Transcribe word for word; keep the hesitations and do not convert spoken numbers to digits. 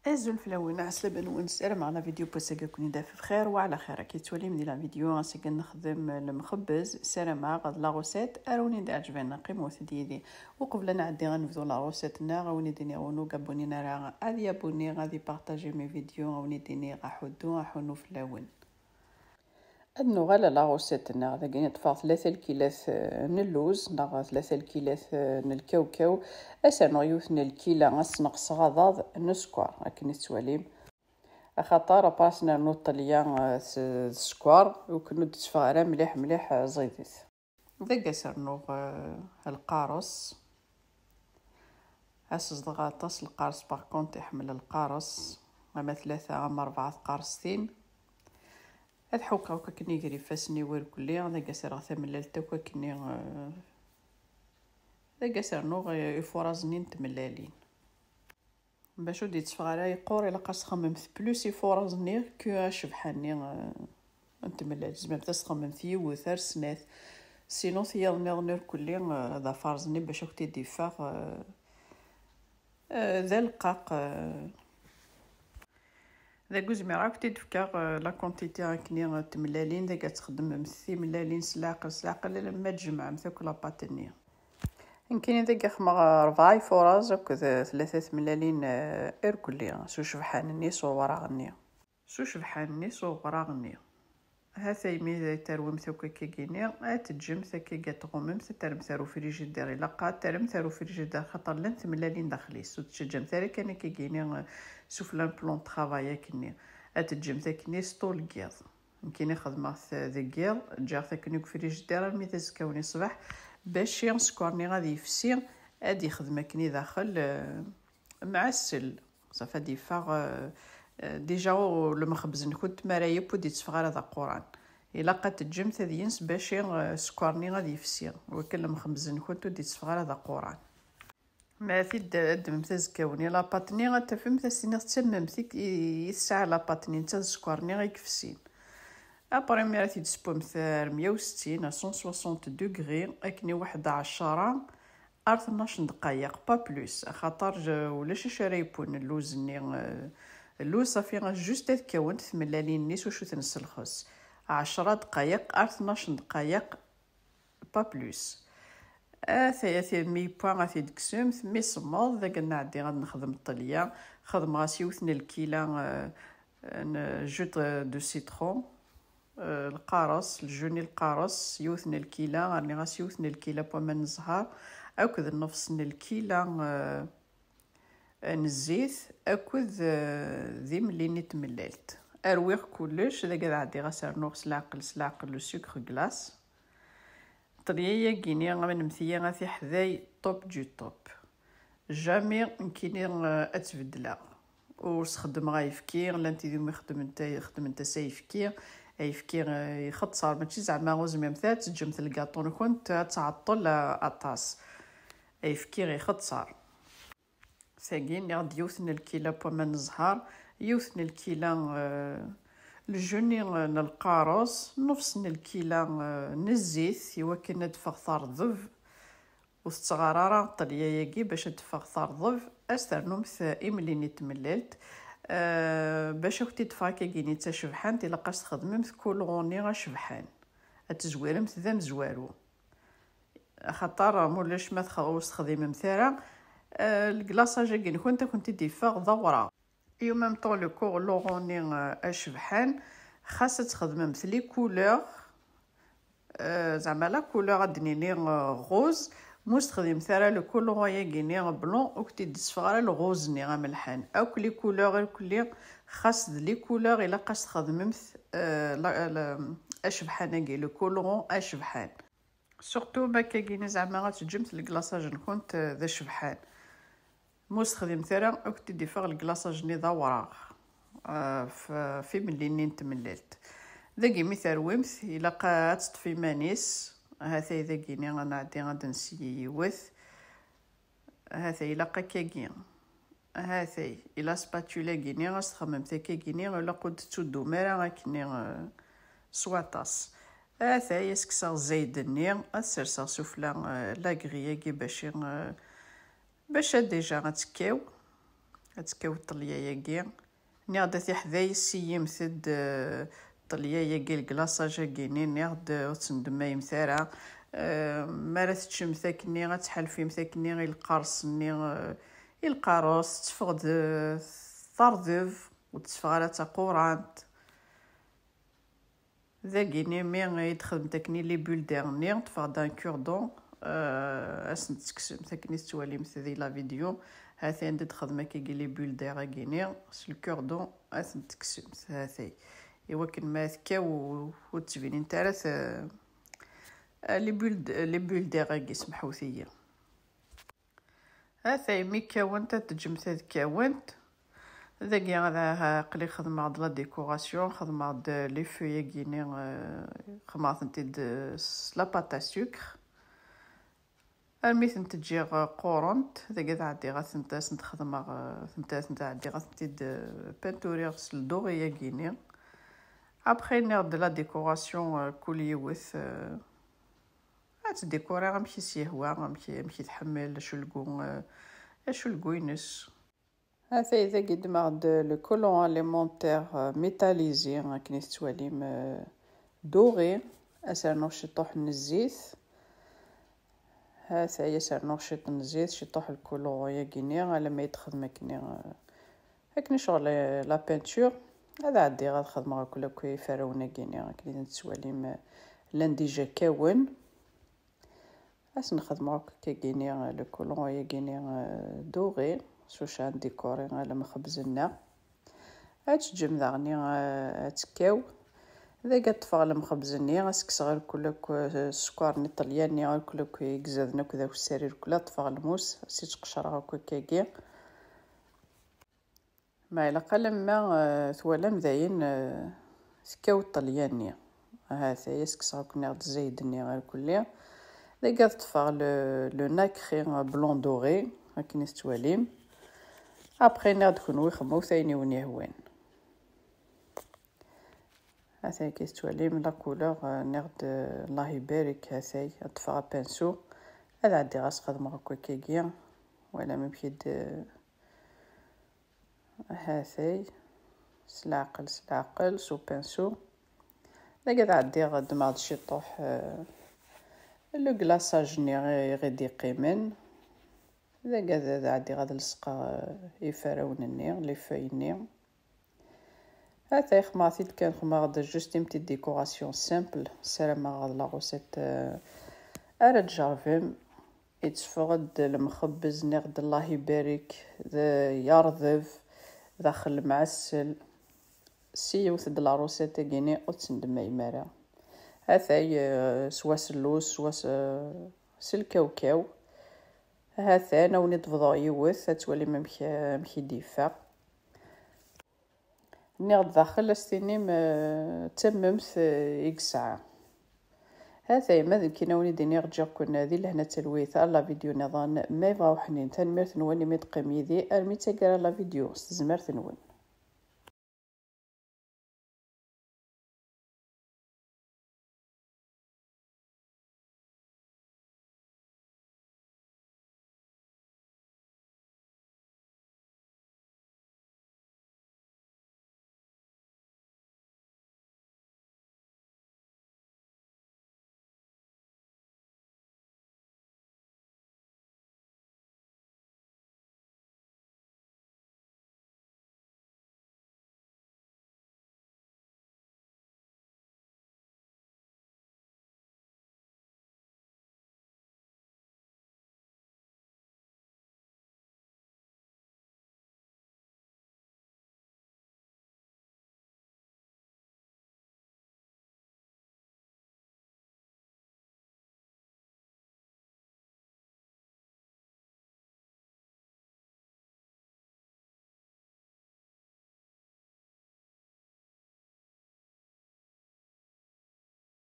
Azul fell-awen, ɛeslama-nwen, ssarameɣ la vidéo n wass-agi ad ken-id-taf bxir wa ɛla xir. Akka i tettwalim di la vidéo, ass-agi ad nexdem lemxebbez, ssarameɣ d la recette ara wen-d-iɛeǧben, qqimet yid-i. Uqbel ad nɛeddi ad nebdu la recette-nneɣ, ad wen-id-iniɣ win ur abonné ara ad yabonné, ad ipartaji mes vidéos, ad wen-id-iniɣ aḥuddu, aḥunnu fell-awen. Ad nuɣal ɣer la recette-nneɣ. Dagi ad ṭṭfeɣ tlata lkilat, eh, n lluz neɣ tlata lkilat, eh, n lkawkaw. Ad s-rnuɣ yiwet n lkila, ad s-neqseɣ aḍad n sskeṛ, akken i tettwalim. Axaṭer après ad s-nernu ṭṭelya, eh, s, d sskeṛ, iwakken ur d-tetteffeɣ ara mliḥ, mliḥ, eh, ẓidet. Dagi ad s-rnuɣ, eh, lqaṛes. Ad s-zedɣeɣ aṭas lqaṛes, par contre, iḥemmel lqaṛes, ama tlata, ama ṛebɛa tqaṛestin. Ad ḥukkeɣ akk akken iger ifassen-iw irkelli, dagi ad s-rreɣ tamellalt akk akkenni, eh, dagi ad s-rnuɣ, eh, ifuraẓ-nni n tmellalin. Bac ur d-yetteffeɣ ara yeqqur, ilaq ad s-txemmemt plus ifuraẓ-nni que acebḥa-nni, eh, n tmellalt. Tzemremt ad s-txemmemt yiwet ar snat. Sinon, tiyaḍ nniḍen irkelli, eh, d afarẓ-nni bac ad kent-id-iffeɣ, eh, eh, d aleqqaq, eh. Dagi ur zmireɣ ad kent-id-fkeɣ, eh, la quantité akkenni, eh, n tmellalin, dagi ad txedmemt timellalin s leɛqel, s leɛqel, alamma tjemɛemt akk la pâte-nni. Nekkini dagi xedmeɣ rebɛa ifuraẓ akked tlata tmellalin, eh, irkelli, s ucebḥan-nni, s uwraɣ-nni. S ucebḥan-nni, s uwraɣ-nni. Hatay mi terwimt akk akkagi-nni, ad teǧǧemt akkagi ad tɣummemt, ad terremt ar ufrijider. Ilaq ad terremt ar ufrijider, xaṭer llant tmellalin daxel-is. Ur tettaǧǧamt ara kan akkagi-nni, eh, sufella n plan de travail akkenni. Ad teǧǧemt akkenni s ṭul n yiḍ. Nekkini xedmeɣ-t deg yiḍ, ǧǧiɣ-t akken deg ufrijider armi d azekka-nni ṣṣbeḥ, bac sskeṛ-nni ad yefsi, ad yexdem akken i daxel, eh, mɛessel. Ṣafi ad yeffeɣ, eh, eh, déjà lemxebbez-nkent mi ara yewwi ur d-yetteffeɣ ara d aquran. Ilaq ad teǧǧemt ad yens bac, eh, sskeṛ-nni ad yefsi, wakken lemxebbez-nkent ur d-yetteffeɣ ara d aquran. Ma ad t-id-teddmemt azekka-nni, la pâte-nni ad tafemt, ad s-tiniḍ d tammemt i, i, i tesɛa la pâte-nni, netta d sskeṛ-nni i yefsin. Après, mi ara t-id-tewwimt ar meyya u settin, à cent soixante degrés, akken i waḥed ɛecṛa ar tnac n ddqayeq, pas plus, axaṭer j-, ulac acu ara yewwin lluz-nni, eh, lluz ṣafi juste ad kawent tmellalin-nni s ucu tenselxes. Ɛecṛa ddqayeq ar tnac n ddqayeq, pas plus. Ataya, ataya, mi yewwa ad t-id-tekksemt, mi semmeḍ, dagi ad nɛeddi ad nexdem ṭṭelya. Xedmeɣ-as yiwet n lkila, eh, n jus de, de citron, eh, lqaṛes, ljuni lqaṛes, yiwet n lkila, rniɣ-as yiwet n lkila n waman n zzher, akked nnefṣ n lkila, eh, n zzit akked, eh, d imellin i tmellalt. Rwiɣ kullec, dagi ad ɛeddiɣ ad s-rnuɣ s leɛqel, s leɛqel, le sucre glace. Ṭṭelya-agi-ni, am nemtiya, a tiḥday, top du top. Jamais nekkini, eh, ad tt-beddleɣ. Ur s-xeddmeɣ ayefki, llant tid umi xeddment ay-, xeddment-as ayefki. Ayefki, eh, ixeṣṣer, mačči zeɛma ur tezmiremt ad teǧǧemt lgaṭu-nkent ad tɛeṭṭel, eh, aṭas. Ayefki ixeṣṣer. Tagi, nniɣ-d yiwet n lkila n waman n zzher, yiwet n lkila, eh, ljuni, eh, n lqaṛes, nnefṣ n lkila, eh, n zzit, i wakken ad d-teffeɣ terḍeb. Ur tettɣar ara ṭṭelya-agi bac ad d-teffeɣ terḍeb, ad s-ternumt, eh, imellin i tmellalt. Eh, bac ad kent-id-teffeɣ akkagi-ni d tacebḥant, ilaq ad s-txedmemt kulɣuni acebḥan. Ad tezwiremt d amezwaru. Axaṭer, ma ulac ma tx-, ur s-texdimemt ara, eh, le glaçage-agi-nkent ad kent-id-iffeɣ d awraɣ. Et en même temps, le kulɣuni, eh, acebḥan, xas ad txedmemt les couleurs, eh, zeɛma la couleur ad d-nini, eh, rose, ma ur s-texdimemt ara le kulɣu-agi-ni blanc, ur kent-id-itteffeɣ ara le rose-nni amelḥan. Akk les couleurs irkelli, xas d les couleurs, ilaq ad s-txedmemt, eh, la, la, acebḥan-agi, le kulɣu acebḥan. Surtout ma akkagi-ni zeɛma ad teǧǧemt le glaçage-nkent, eh, d acebḥan. Ma ur s-texdimemt ara, ad kent-id-iffeɣ le glaçage-nni d awraɣ, eh, f-, f imellin-nni n tmellalt. Dagi mi terwimt, ilaq ad teṭṭef iman-is. Hatay dagi-ni ad nɛeddi ad d-nseyyi yiwet. Hatay, ilaq akkagi. Hatay, i la spatule-agi-ni, ad s-txemmemt akkagi-ni, ilaq ur d-tettuddum ara akkenni, eh, s waṭas. Hatay, ad s-kkseɣ zzayed-nni, ad t-serseɣ sufella, eh, la grille-agi bac i, eh, bac ad déjà ad tekkaw. Ad tekkaw ṭṭelya-agi. Nniɣ-d a tiḥday, ssiyyimt-d, eh, ṭṭelya-agi, le glaçage-agi-nni, nniɣ-d, eh, ur ttendemmayemt ara. Eh, mi ara teččemt akkenni, ad tḥalfimt akkenni i lqaṛes-nni, eh, i lqaṛes, tetteffeɣ-d, eh, tarḍeb, ur tetteffeɣ ara d taqurant. Dagini mi i d-xedmet akkenni les bulles d'air-nni, ṭṭfeɣ-d un cure-dent, eh, ad sen-d-tekksemt akken i tettwalimt di la vidéo. Hatayen d-xedmeɣ akkagi les bulles d'air-agi-nni s le cure-dent, ad ten-tekksemt hatay. I wakken ma tekkaw ur, ur ttbinint ara t-, eh, les bulles d-, les bulles d'air-agi, semḥut-iyi. Hatay mi kkawent, ad teǧǧemt ad kkawent. Dagi ad, aql-i xedmeɣ-d la décoration, xedmeɣ-d les feuilles-agi-nni, eh, xedmeɣ-tent-id, eh, s la pâte à sucre. Armi tent-ǧǧiɣ, eh, qqurent, dagi ad ɛeddiɣ ad tent, ad sent-xedmeɣ, eh, tent, ad tent-ɛeddiɣ ad tent-id, eh, peinturiɣ s le doré-agi-nni. Après, nniɣ-d la décoration, eh, kul yiwet, eh, ad tdikuriɣ amek i s-yehwa, amek, amek i tḥemmel, acu lgu, eh, acu lgu-ines. Hatay dagi ddmeɣ-d le collant alimentaire, eh, métallisé, akken i tettwalim, eh, doré. Ad s-rnuɣ ciṭuḥ n zzit. Hatay ad s-rnuɣ ciṭ n zzit, ciṭuḥ le collant-agi-nni, alamma i d-xedmeɣ akkenni, eh, akken i ccɣel, eh, la peinture. Ad ɛeddiɣ ad xedmeɣ akk, akk iferrawen-agi-nni, akken i ten-tettwalim, eh, llan déjà kkawen. Ad sen-xedmeɣ akk akkagini, le collant-agini, eh, doré, s ucan décoré, alamma xebzen-nneɣ. Ad teǧǧem daɣni, eh, ad tekkaw. Dagi ad ṭṭfeɣ lemxebz-nni, ad s-kkseɣ irkul akk, eh, sskeṛ n iṭelyan-nni, irkul akk i izaden akk d akessar, irkul ad ṭṭfeɣ lmus, ad s-ittqecreɣ akk akkagi. Ma ilaq alamma, eh, twalam dayen, eh, tekkaw ṭṭelya-nni. Ahat ay as-kkseɣ akk-nniɣ-d zzayed-nni irkulli. Dagi ad ṭṭfeɣ le, le nacré blanc doré, akken i tettwalim. Après, nniɣ-d kenwi xemmut ayen i wen-yehwan. Hatay, akken i tettwalim, la couleur, eh, nniɣ-d, eh, Allah ibarik, hatay, ad ṭṭfeɣ apinsu. Ad ɛeddiɣ ad s-xedmeɣ akk akkagi. Walam amek i d-, hatay, s leɛqel, s leɛqel, s upinsu. Dagi ad ɛeddiɣ ad ddmeɣ-d ciṭuḥ, eh, le glaçage-nni i ɣ-id-iqqimen. Dagi ad, ad ɛeddiɣ ad lesqeɣ, eh, iferrawen-nni, les feuilles-nni. Hatay xedmeɣ-t-id kan, xedmeɣ-d juste une petite décoration simple. Ssarameɣ la recette, eh, ara tjerrbem. Itteffeɣ-d lemxebbez, nniɣ-d Allah ibarik, d yerḍeb, daxel mɛessel. Si yiwet-d la recette-agi-nni ur ttendemmayem ara. Hatay, eh, swa s lluz, swa s, eh, s lkawkaw. Hatan, ad wen-id-bḍuɣ yiwet, ad twalim amek, amek i d-yeffeɣ. Nniɣ-d daxel, ad s-tinim, eh, d tammemt, eh, i yesɛa. Hatay, ma d nekkini ad wen-id-iniɣ, ǧǧiɣ-ken di lehna d talwit, ar la vidéo nniḍen, ma yebɣa uḥnin. Tanemmirt-nwen imi d-teqqim yid-i armi d taggara n la vidéo, s tezmert-nwen.